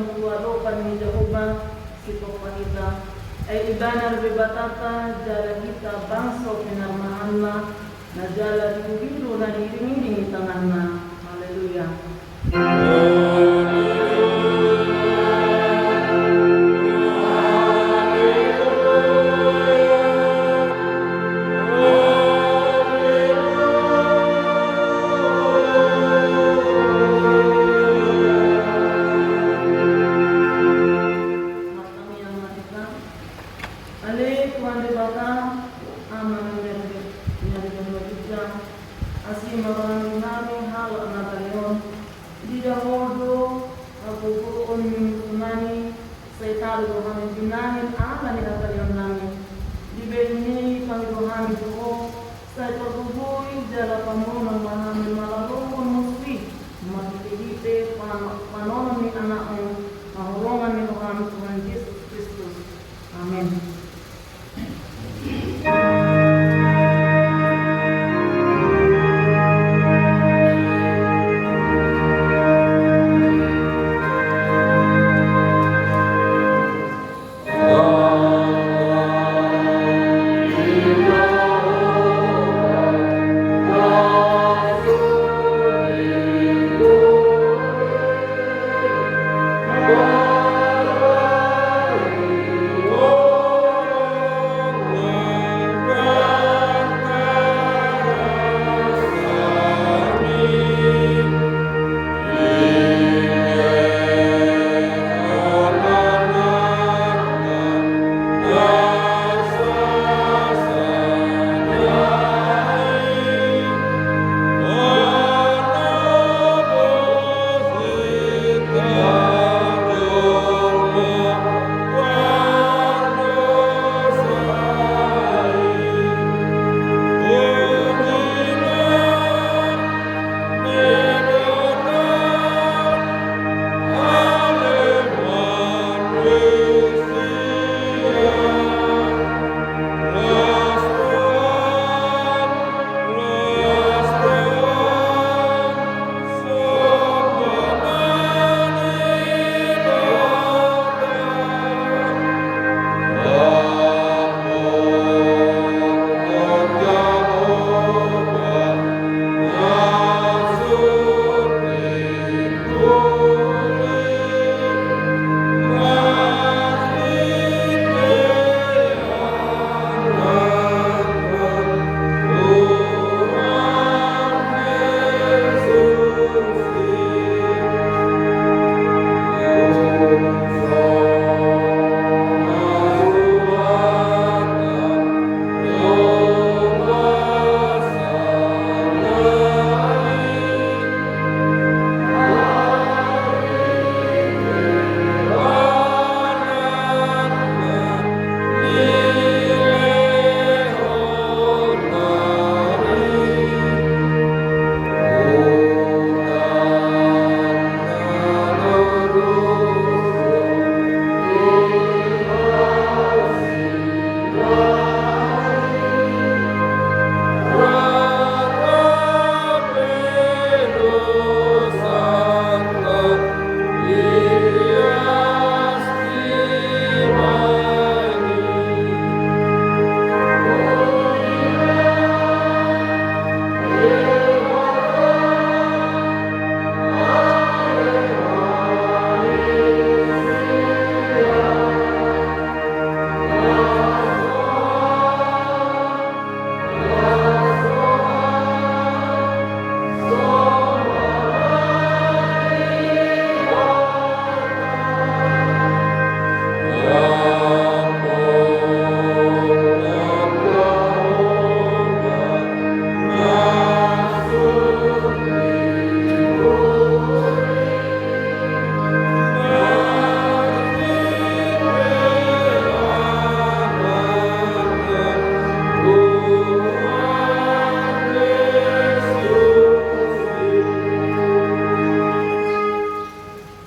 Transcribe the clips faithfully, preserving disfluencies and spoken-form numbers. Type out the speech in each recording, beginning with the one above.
tu adopan ni Jahowa, sipompa hita. Ai Ibana do Debatanta, jala hita bangso pinarmahanna, na jala birubiru na niiringiring ni tanganna. Haleluya. Martangiang ma hita. Ale Tuhan Debata, Ama na di banua ginjang, asi ma roham tu hami halak na tali on. Diida Ho do hagogoon ni musu nami, sai tali do hami binangin ala ni hatalion nami. Dibahen i pangido hami tu Ho, sai pargogoi jala pamonang ma hami manaluhon musu i, marhitehite pan-, pananom ni Anakmu, haholongan ni roham Tuhan Jesus Kristus. Amen.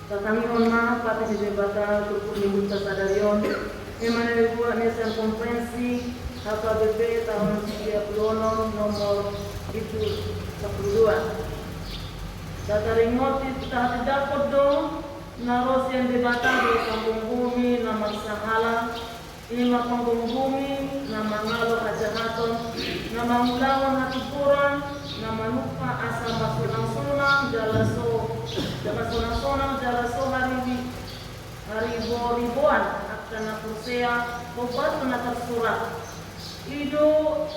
Tatangihon ma pate ni Debata turpuk ni minggunta sadari on, i ma na dibuat ni sian konferensi H K B P taon sia pulu onom nomor pitu sapulu dua. Tataringoti, tahatindangkon do Na ro sian Debata do panggomgomi na marsahala, i ma panggomgomi na mangalo hajahaton, na mangulahon hatigoran, na manumpak asa marsonang-sonang jala so, marsonang-sonang jala so hariwi-, hariboriboan angka na porsea, hombar do na tarsurat. I do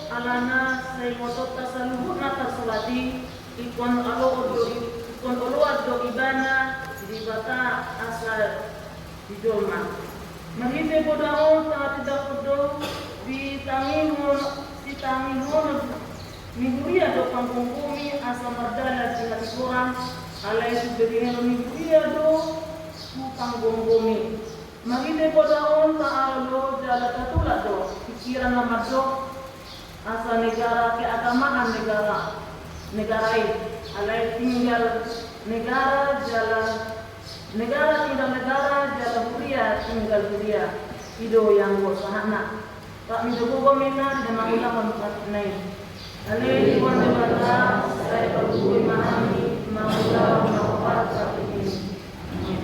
alana sai mbotoonta saluhutna tarsurat i, ingkon oloan do i-, ingkon oloan do ibana Debata asa dijolma. Marhite poda on tahatindangkon do, sitangihon, sitangihonon ni huria do panggomgomi asa mardalan di hatigoran, alai siberengehon ni huria do tu panggomgomi. Marhite poda on taalo do jala tatulak do pikiran na mandok asa negara keagamaan negara, negara i, alai tinggal negara jala, negara tinggal negara jala huria tinggal huria. I do i anggo sahatna. Pak, minta gogo mena di mangulahon patik nai. Ale Tuhan Debata, sai pagogoi ma hami mangulahon na hombar patik i. Amin.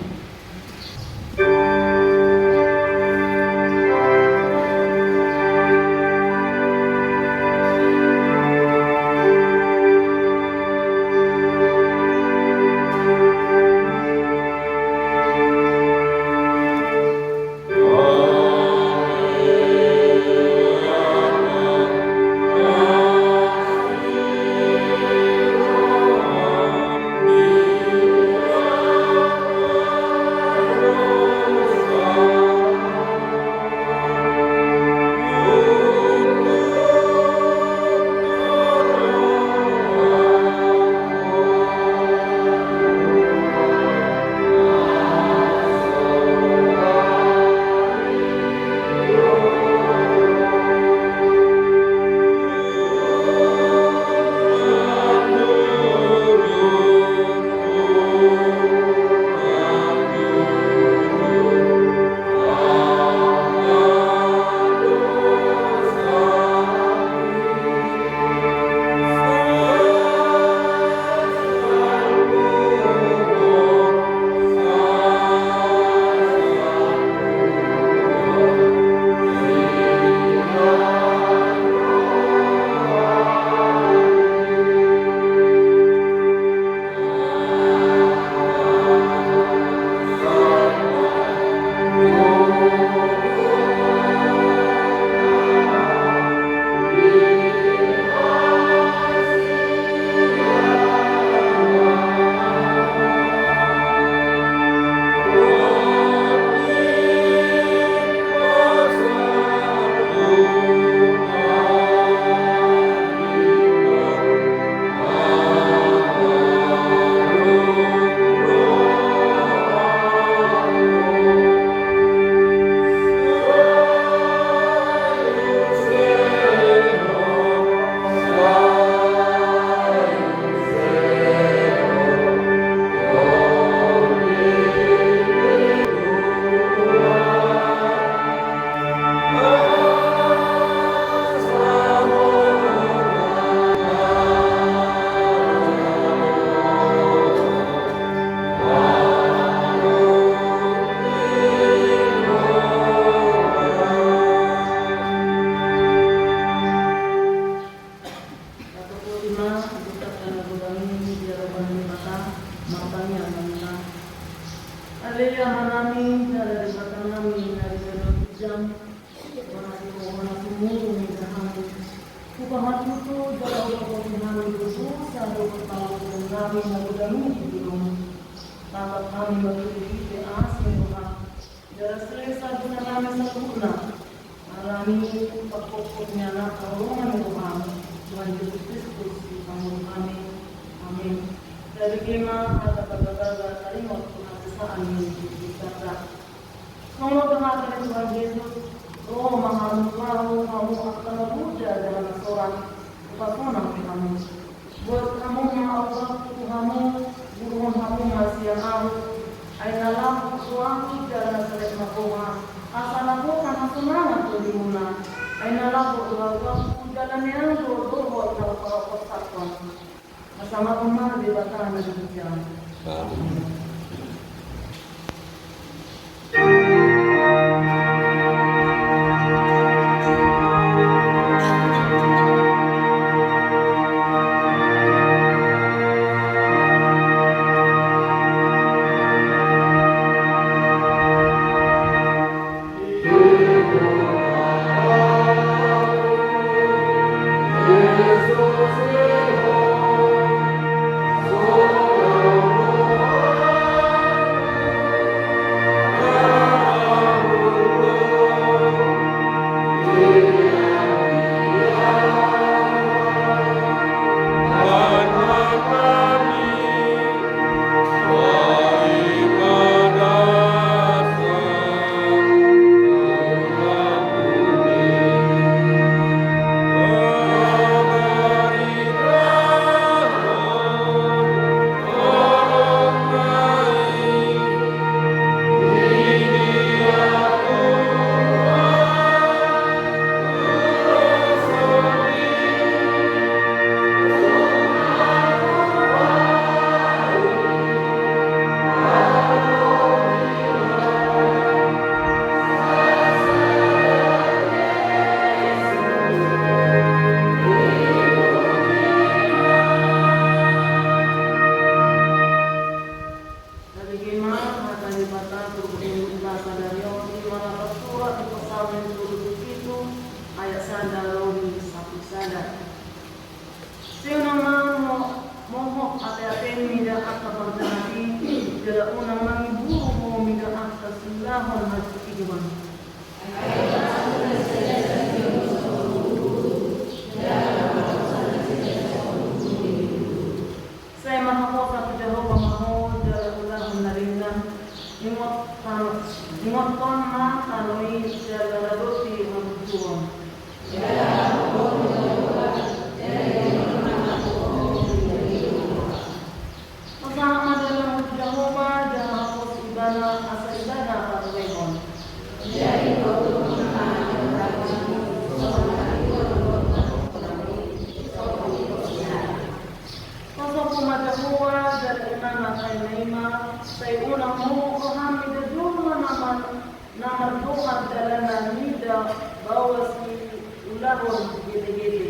Hatopoti ma, hutangihon na godang i di adopan ni Debata, martangiang ma hita. Ale Amanami, jala Debatanami na di banua ginjang, marhite hona sumurung ma hami. Hupamat tutu jala hupatopoti hami dosa dohot parngoluonnami na godang i di joloan on. Tatap hami marhitehite asi ni roham. Jala sesa hami saluhutna. Alani i pangkophop ni Anakta holongan ni roham, Tuhan Jesus Kristus, Tuhan nami. Amin. Jadi kema hata parbagabaga taringot tu hasesaan ni Debata. Songon hata ni Tuhan Jesus, ro ma hamu laho hamu angka na loja jala na sorat, hupasonang be hamu. Buat hamu ma ahu bangku tu hamu, guruhon hamu ma sian ahu, ai na lambok do ahu jala na saleleng ma gogo, asa na hot hasonangan tondimuna, ai na lambok do ahu bangku jala neang do dohot na hupasahathon. Pasahathon ma Debata na di ginjang. Amin. Tabereng ma hata ni Debata tu hita sadari on, di mana tarsurat di Psalmen tolu pulu pitu ayat sada ro di sampulu sada. Sai unang ma mo-, mohop ateatean mida angka parjahat i, jala unang mangiburu ho mida angka siulahon na marsiihuman. Sai marhaposan tu Jahowa ma ho jala ulahon na denggan, ingot tano, ingothon ma tano i jala radosi habujuhon. Pasahat ma dalanmu tu Jahowa, jala haposi Ibana, asa Ibana paruehon. Pasombu ma Jahowa, jala inanna hairina i ma, sai unang mohop roham mida jolma na mar-, na mardohar dalanna mida baoa siulahon getegete.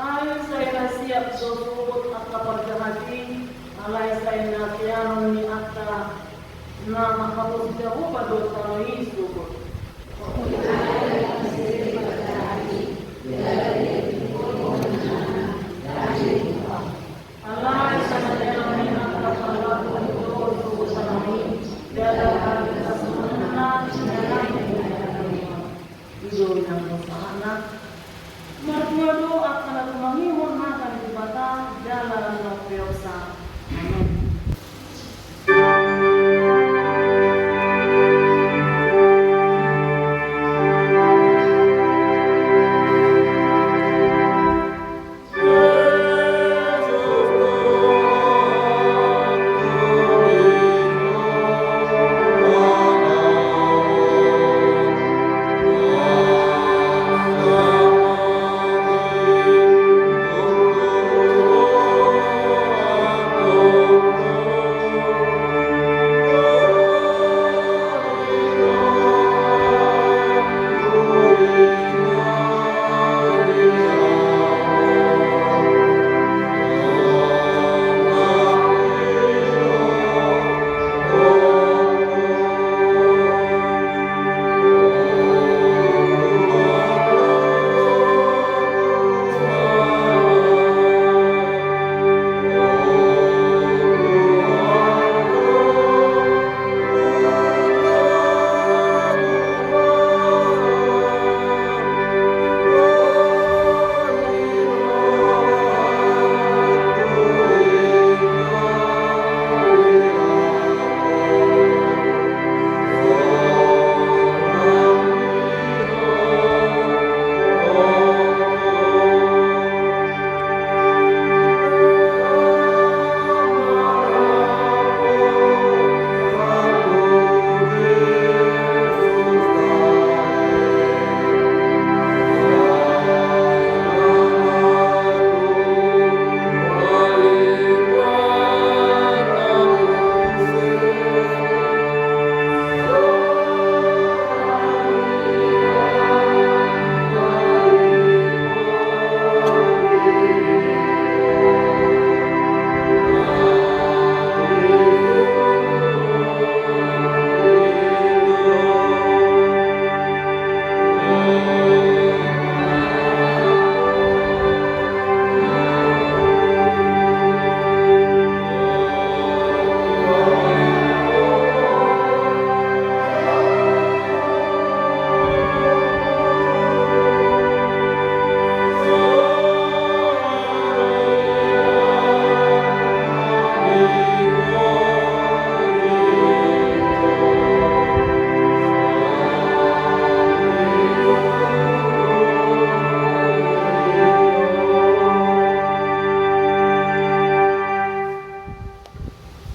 Ai sai na siap do sogot angka parjahat i, alai sai na teanon ni angka na manghaposi Jahowa do tano i sogot. Alai sai na teanon ni angka parlakuan i do sogot tano i, jala habiasahononna inganan ni Debata. I do inang do sahatna. Martua do angka na tumangihon hata ni Debata jala na umpeopsa. Amen.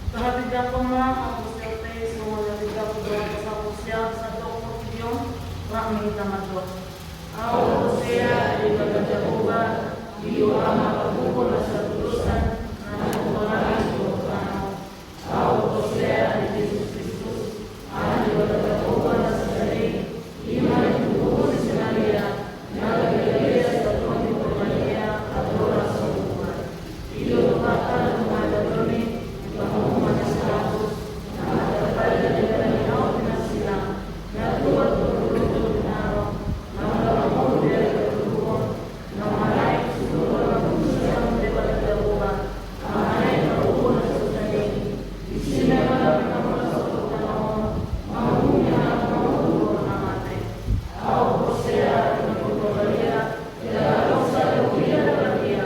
Tahatindangkon ma apostel pe songon na tindangkon dohot apostel sandok portibi on. Rap ma hita mandok. Ahu porsea di Debata Jahowa, di Debata Ama Parbubu na santulusan, na naeng mangalangka tu tano. Ahu porsea di Jesus Kristus, anak ni Debata Jahowa na sasada i, i ma na tinumburhon ni si Maria, na gabe Maria, satuan ni Maria, andorang so umur. I do Debata na mangadopi, dipangaku ma na salapus, na mangalangka di bagasan hau di na silang, na tuat tu parlunduran, na mangolu di ari parlunduran, na marayak tu surgo, na mangolu di Debata Jahowa, na marayak tu parlunduran na sasada i. Disi ma na mangolu tu parlunduran, mangolu di na mangolu na mate. Ahu porsea di na mangolu Maria, di na mangolu Maria,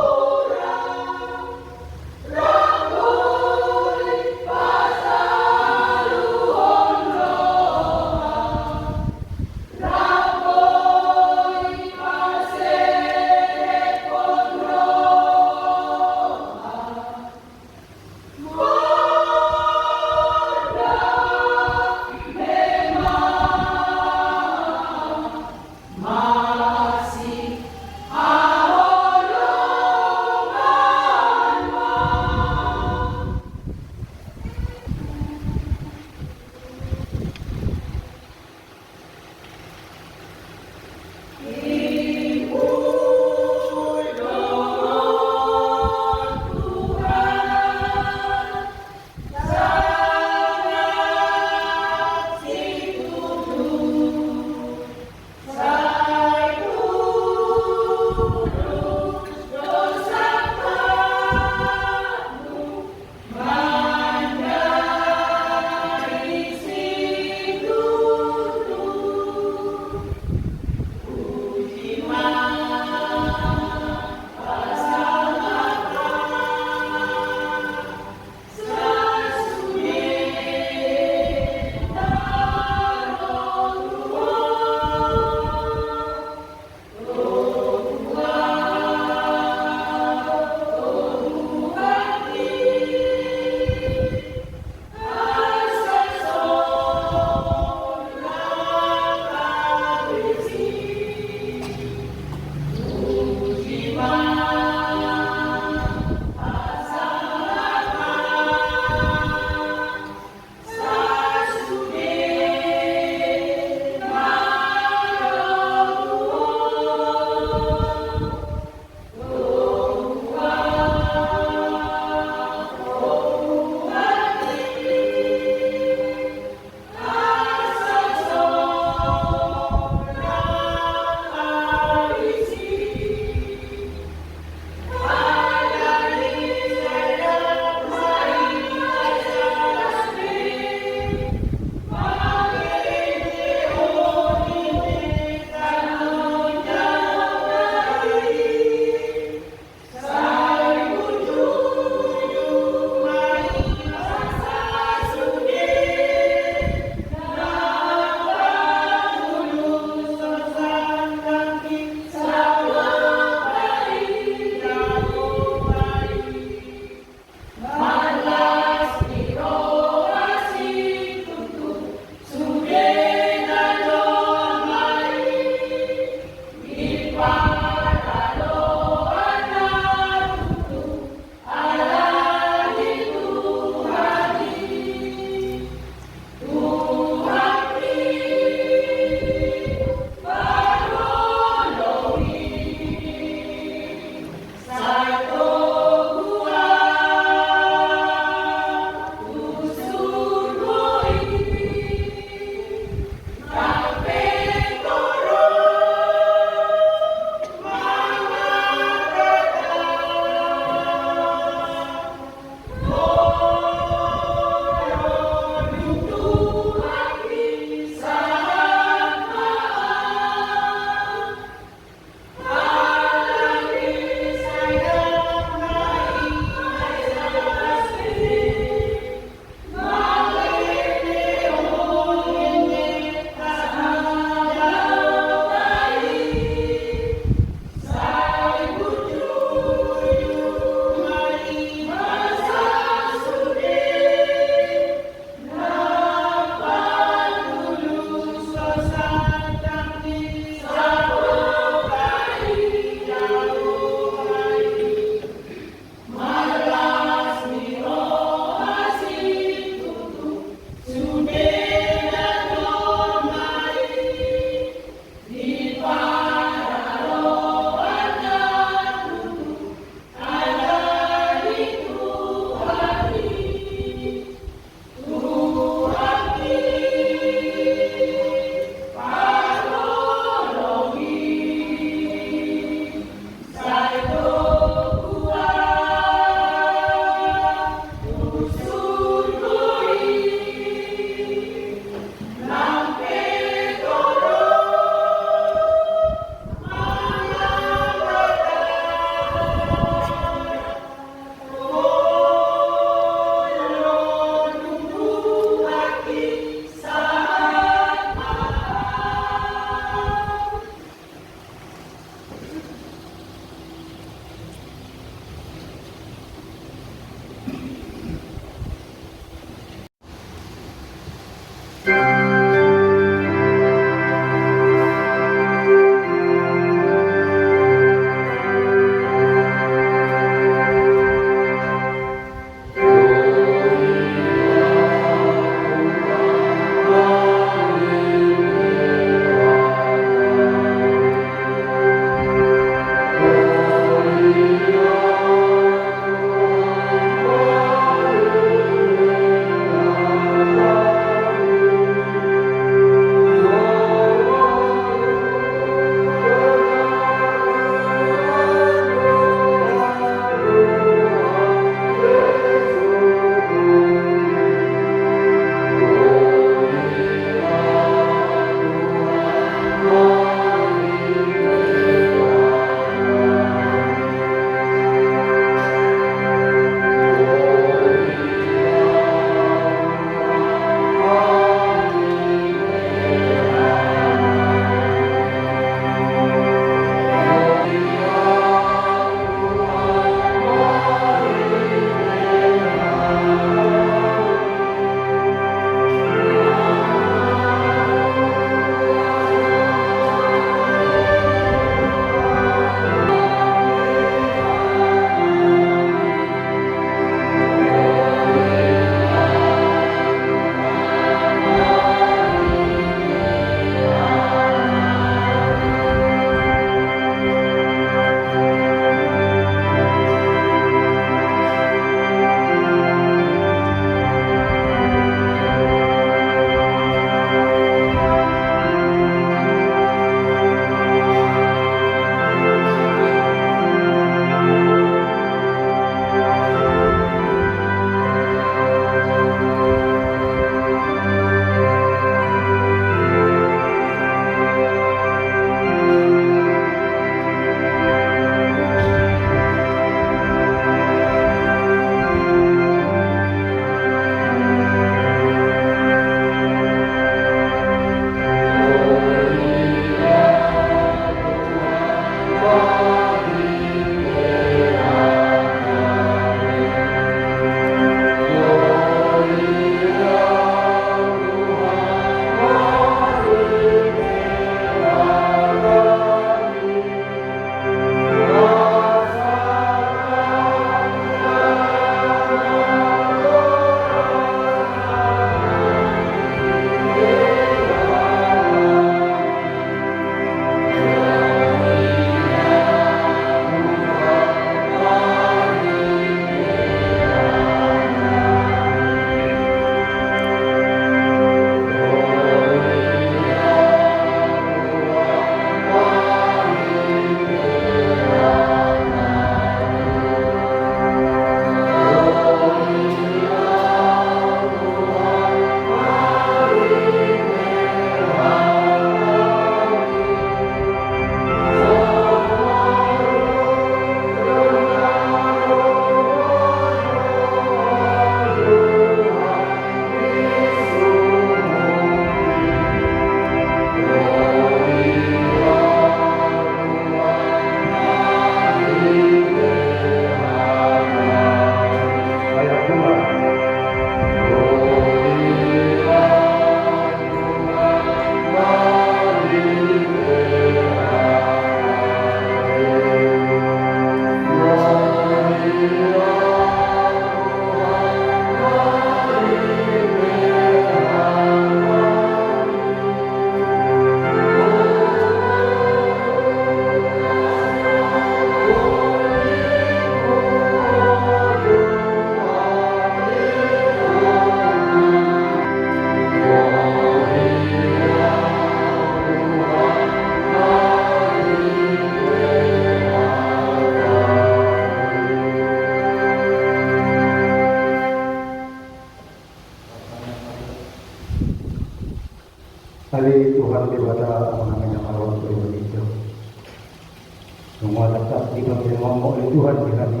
Mauliate ma di Tuhan di hami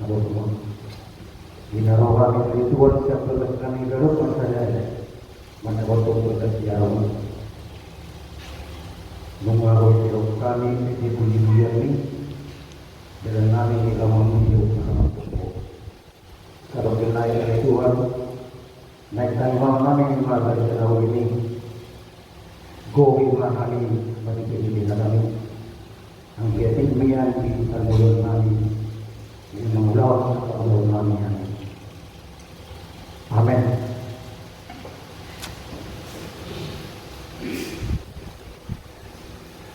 na bosongon. Di na ro hami di Tuhan sian bagas nami ganup marsadari, manabothon bagas siamun. Nunga boi didok hami di bulibulianmi, dalan nami di lawan mudi. Sadok di na i ale Tuhan, naeng tangihon nami ma barisan na uli i. Gohi ma hami marhite-hite na hami. Anggiat i mian di parngoluon nami, di mangulahon parngoluon nami. Amen.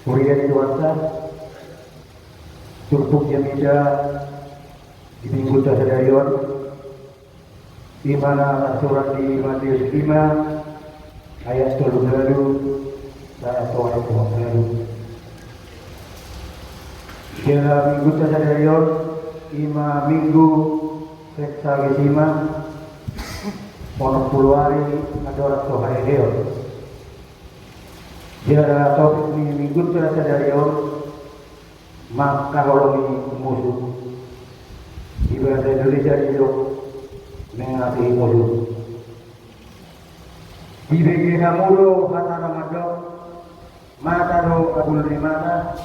Huria ni Tuhanta, turpuk jamita di Minggunta sadari on, i ma na tarsurat di Mateus lima ayat tolu pulu sahat tu ayat opat pulu. Jala Minggunta sadari on i ma Minggu Sexagesima, onom pulu ari andorang so haheheon. Jala topik ni Minggunta sadari on mangkaholongi musu. Di bahasa Indonesia didok mengasihi musuh. Dibege hamu do hata na mandok, mata do abul ni mata,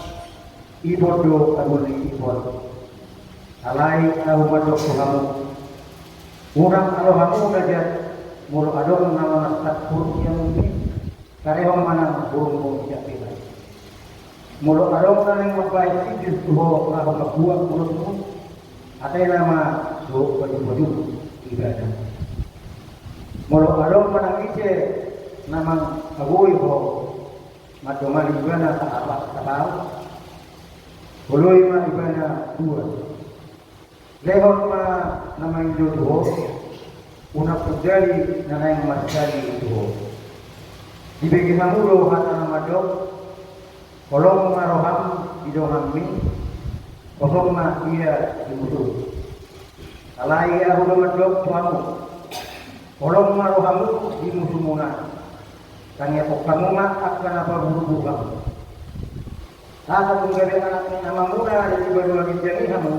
ipon do abul ni ipon. Alai ahu mandok tu hamu, unang alo hamu na jat, molo adong na manarsak hurung ni amunti, karehon ma nang hurungmu di jabeta. Molo adong na naeng mambahen sijil tu ho laho mambuat mulutmu, atena ma so pajupajum ibana. Molo adong manang ise na mangagoi ho, mandongani ibana sahapat sabaru, holoi ma ibana dua. Lehon ma na mangido tu ho, unang hundali na naeng marsali tu ho. Dibege hamu do hata na mandok, holong ma roham di donganmi, kosong ma ia di musum. Alai ahu do mandok tu hamu, holong ma rohamu di musumuna, tangiangkon hamu ma angka na paburuburu hamu. Asa tung gabe anak ni amamuna di banua ginjang i hamu,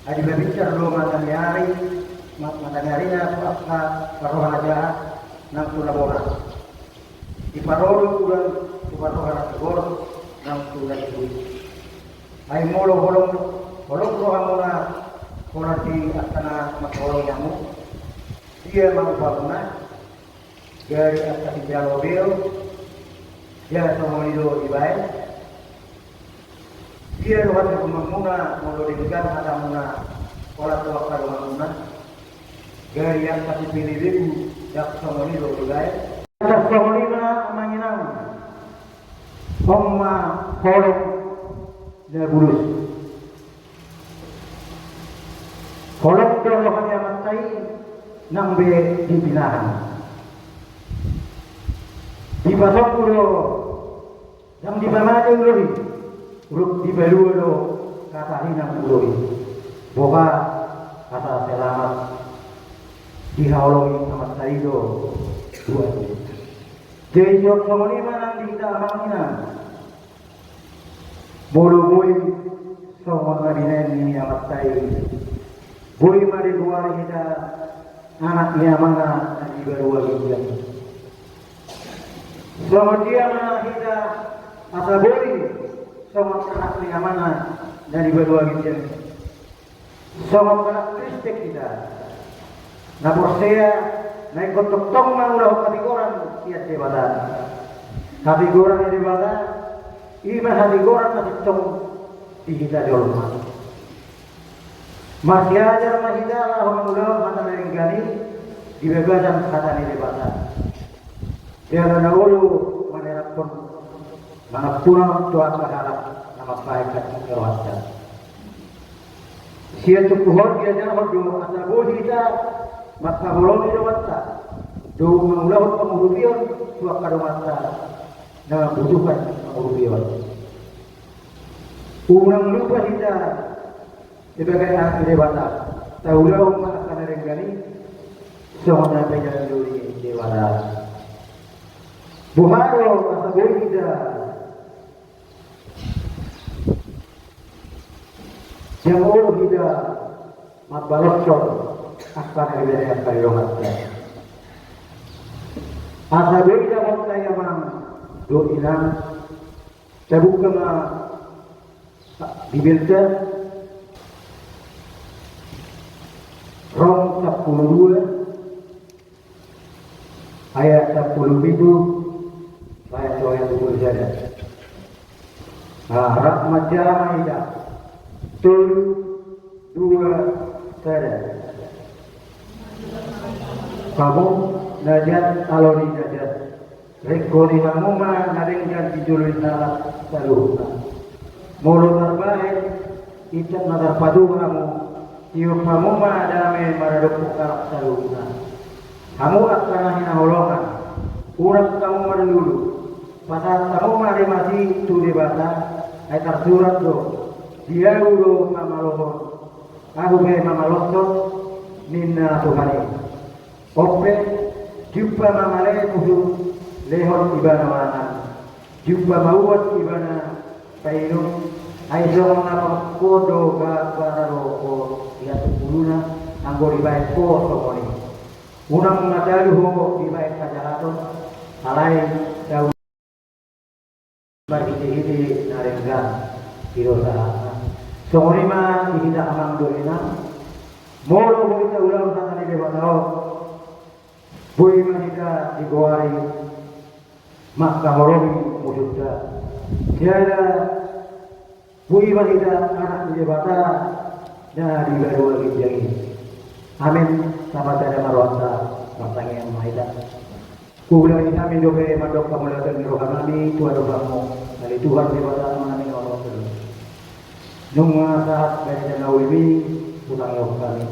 ai dipabinsar do mata ni ari, ma-, mata ni arina tu angka parroha na jahat nang tu na bona. Diparo do udan tu parroha na tigor nang tu na dibui. Ai molo holong, holong rohamuna holan di angka na mangkaholongi hamu, dia ma upamuna? Gari angka sijalo beo, dia songon i do dibaen. Dia do hata rumahmuna, molo denggan hatamuna, holan tu angka donganmuna. Gari angka sipelebegu, ndang songon i do dibaen. Ndang songon i ma amang inang. On ma holong na bulus. Holong do roha ni amanta i nang be di pinahan. Dipasombu do, nang dipamate ulo i, rap dipalua do hata i nang ulo i. Boha asa selamat dihaholongi amanta i do dua i. Jadi jok songon i ma nang di hita amang inang. Molo boi songon na binaen ni amanta i, boi ma digoari hita anak ni amana na di banua ginjang. Songon dia ma hita asa boi songon anak ni amana na di banua ginjang. Songon halak Kristen hita na porsea, na ingkon tongtong mangulahon hatigoran sian Debata. Hatigoran ni Debata, i ma hatigoran na sintong di hita jolma. Marsiajar ma hita laho mangulahon hata na denggan i di bagasan hata ni Debata. Jala na olo maneraphon mangampunahon tu angka halak na mambahen hata ni rohanta. Sian turpuk on diajarhon do asa boi hita mangkaholongi donganta, dohot mangulahon pangurupion tu angka donganta na mambutuhkan pangurupion. Unang lupa hita sebagai anak ni Debata, taulahon ma angka na denggan i songon na pinangido ni Debata. Boha do asa boi hita Ia molo hita mambaloshon angka na hita na angka di rohanta. Asa boi dapotta i amang dohot inang, tabuka ma Bibelta, Rom sampulu dua ayat sampulu pitu, ayat sampulu sada. Nah, rap manjama hita. Tolu, dua, sada. Hamu na jat, alo ni na jat, ringkot ni hamu ma na denggan di jolo ni halak saluhutna. Molo tarbahen intan na tarpatupa hamu, tiop hamu ma dame maradophon halak saluhutna. Hamu angka na hinaholongan, unang hamu marlulu, pasahat hamu ma remasi tu Debata. Ai tarsurat do: Di Ahu do pamalohon, Ahu pe mamaloshon, ninna Tuhan i. On pe, jumpa ma male musu, lehon ibana mangan, jumpa ma uas ibana painum. Ai songon na pangkon do gambara do ho di antong ngoluna, anggo dibahen ho songon i. Unang ma talu ho dibahen hajalaton, alai talu marhitehite na denggan di do sahatna. Songon i ma di hita amang dohot inang. Molo boi taulahon hata ni Debata on, boi ma hita digoari mangkaholongi musunta. Jala boi ma hita anak ni Debata na di banua ginjang i. Amen. Tapatada ma rohanta, martangiang ma hita. Huulangi hami dope mandok hamauliateon ni rohanami tu adopanmu, ale Tuhan Debata Amanami na martua i. Nunga sahat barita na uli-uli hutangihon hami.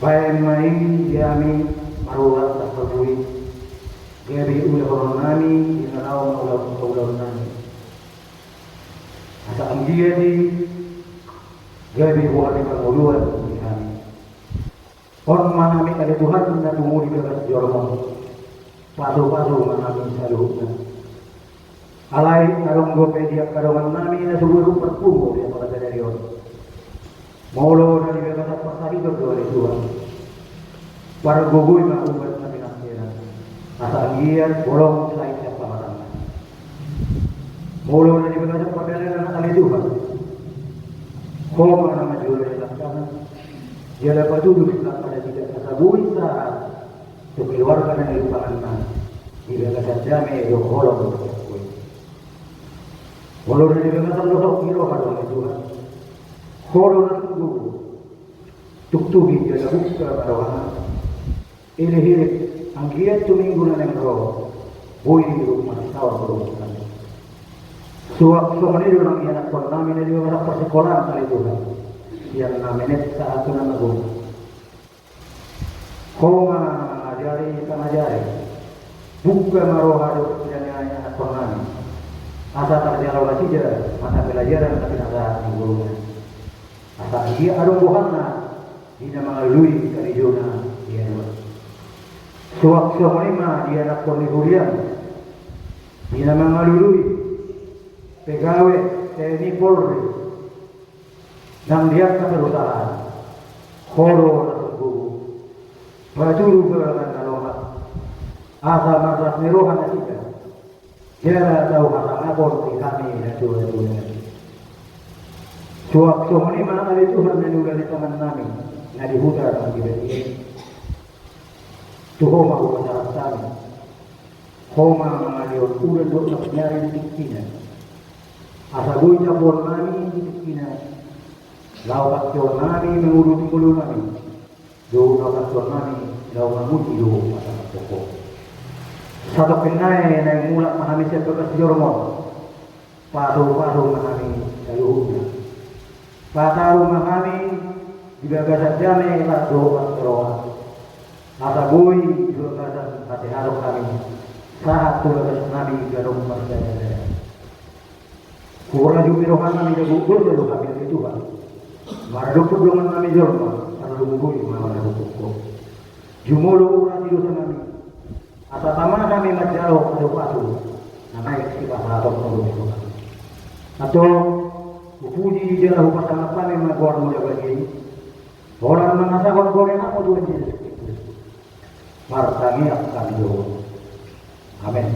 Bahen ma i di hami marurat marhabui, gabe ulahononnami di na laho mangulahon haulaonnami. Asa anggiat i gabe boha ni pangoluan di hami. On ma hami ale Tuhan na tumuli di bagas joro-Mu. Pasu-pasu ma hami saluhutna. Alai adong dope di angka dongannami na so boi marpungu di angka sadari on. Molo na di bagasan parsahiton do ale Tuhan, pargogoi ma ubat na pinantinan, asa anggiat bolong sahit sian pamatangna. Molo na di bagasan pardalanan ale Tuhan, Ho ma na manjalo di langkana, jala patuduhon langkana nasida asa boi sahat tu keluarga na nilupanganna di bagasan dame dohot holong dohot hatuaon. Molo na di bagasan dohot ni roha do ale Tuhan, Ho do na sungguh. Tuktuhi jala buka ma rohana. Elek-elek anggiat tu minggu na naeng ro boi ro marsaor dohot hami. Suang songon i do nang ianakkonnami na di bagasan parsikolaan ale Tuhan, sian na menek sahat tu na magodang. Ho ma na mangajari pangajari. Buka ma roha dohot pikiran ni ianakkonnami, asa tarjalo nasida mata pelajaran na pinasahat ni guruna. Asa anggiat adong bohanna di na mangalului karejona di aluan. Suang songon i ma di anakkon ni huriaM, di na mangalului pegawai T N I Polri nang di angka perusahaan. Ho do na sungguh. Patudu galangan na lomak, asa marlas ni roha nasida. Jala tau hasangapon di hami na tua-tua. Suang songon i ma ale Tuhan na niula ni pangannami na di huta nang di balian. Tu Ho ma hupasahat hami. Ho ma mangalehon udan dohot na pinari di tingkina, asa boi tapuonnami di tingkina, laho pakeonnami manguduti ngolunami. Dohot na pakeonnami laho manguji dohot pasahathon Ho. Satongkin nai naeng mulak ma hami sian bagas joroMon. Pasu-pasu ma hami saluhutna. Pataru ma hami di bagasan dame dohot las ni roha, asa boi di bagasan hasehaton hami sahat tu bagasnami ganup marsadada. Hurajumi rohanami, dagok dosa do hami ale Tuhan, maradophon dongannami jolma, tarlumobi ma maradophon Ho. Jumolo urasi dosanami, asa tama hami manjalo pasu-pasu na naeng sipasahatonMu dohot hami. Antong, Puji jala hupasangap hami ma goarmu na badia i. Holan mangasahon gorengan ma Tuhan Jesus Kristus. Martangiang hami do. Amen.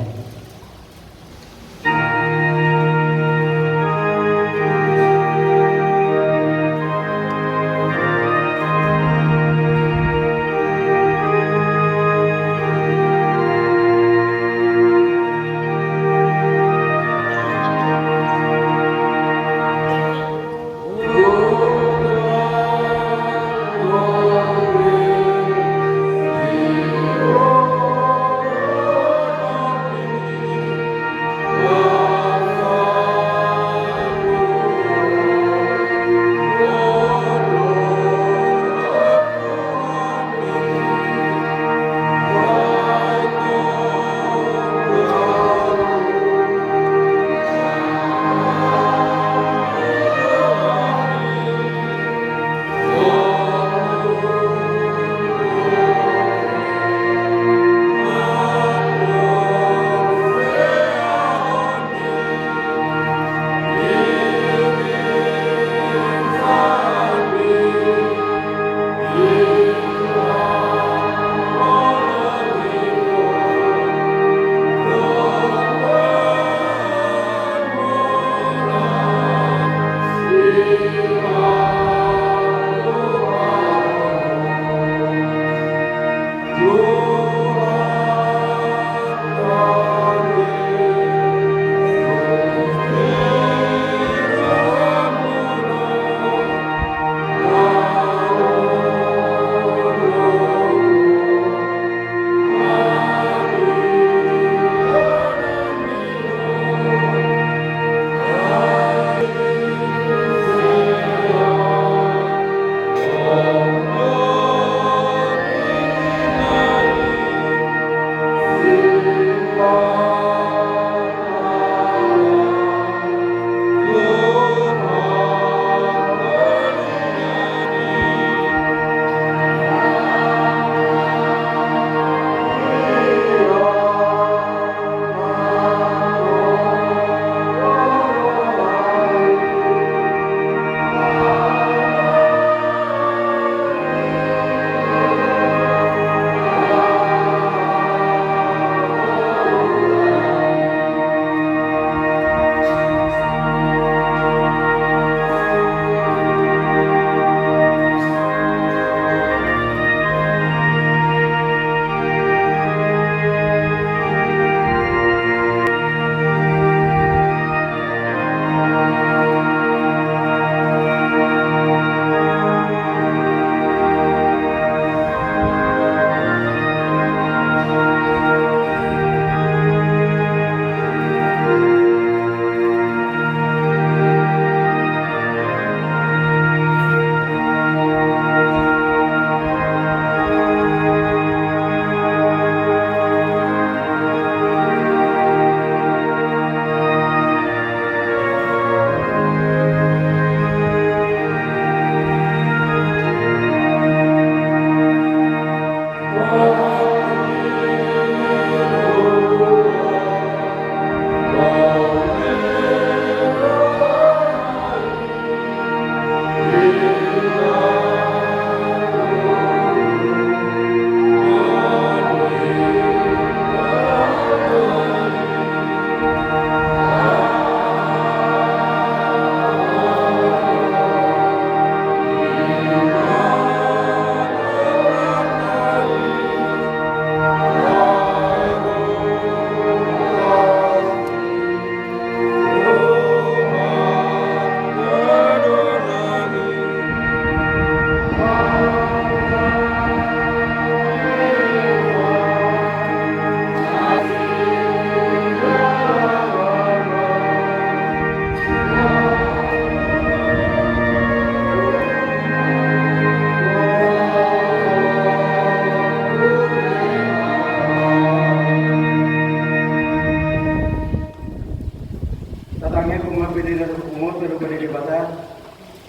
Tatangianghon ma pede na dohot punguanta dohot pede Debata,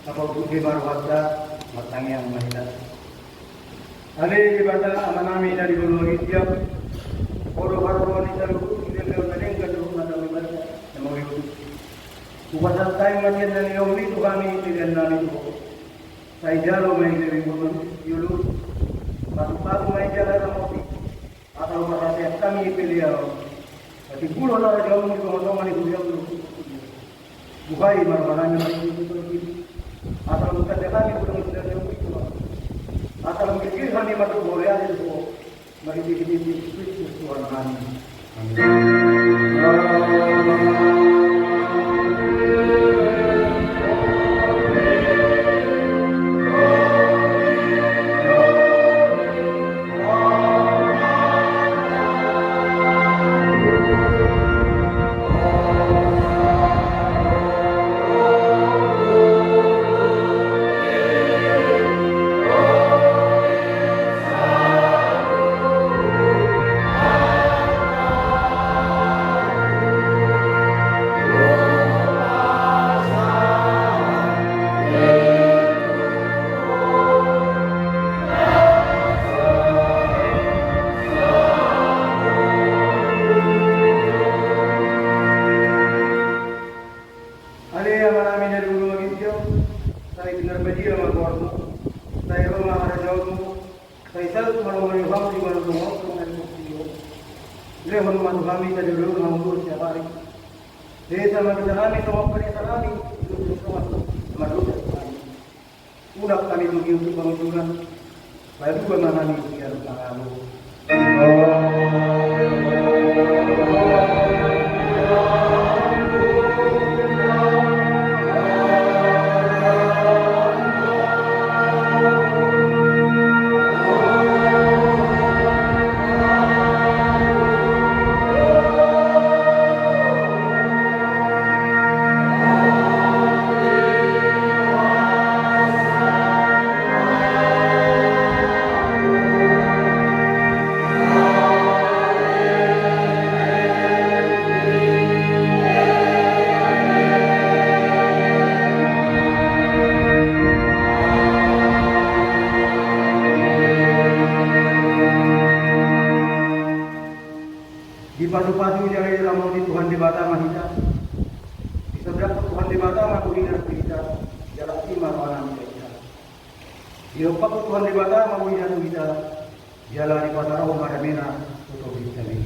na pauput hita ma rohanta, martangiang ma hita. Ale Debata Amanami na di banua ginjang, Ho do haroroan ni saluhut leleng na denggan dohot na tauli banta, na mangihut. Hupasahat hami ma sian na nilehonmi tu hami pelean nami tu Ho. Sai jalo ma i gabe botoon ni ulu. Patupatu ma i jala ramoti. Asa huparhaseang hami pelean on. Patimbulhon harajaonmu di tongatonga ni huriaM. Buhai ma roha nami marhite botoonMi. Asa lam tanda hami godang ni sadarion. Asa lam girgir hami mandok mauliate tu Ho. Marhite Jesus Kristus Tuhan nami. Amin. Ale Amanami na di banua ginjang, sai pinarbadia ma goarMu, sai ro ma harajaonMu, sai saut ma rohaM di banua tonga on songon na di portibi on. Lehon ma tu hami sadarion hangoluan siapari. Sesa ma dosanami songon panesanami di dongan na mardosa tu hami. Unang hami togihon tu pangunjunan. Palua ma hami sian pangago. Dipatupatu jala diramoti Tuhan Debata ma hita. Disondangkon Tuhan Debata ma tu hita, jala asi ma rohana tu hita. Dihophop Tuhan Debata ma tu hita, jala dipatarahon ma damena tu tondi nami.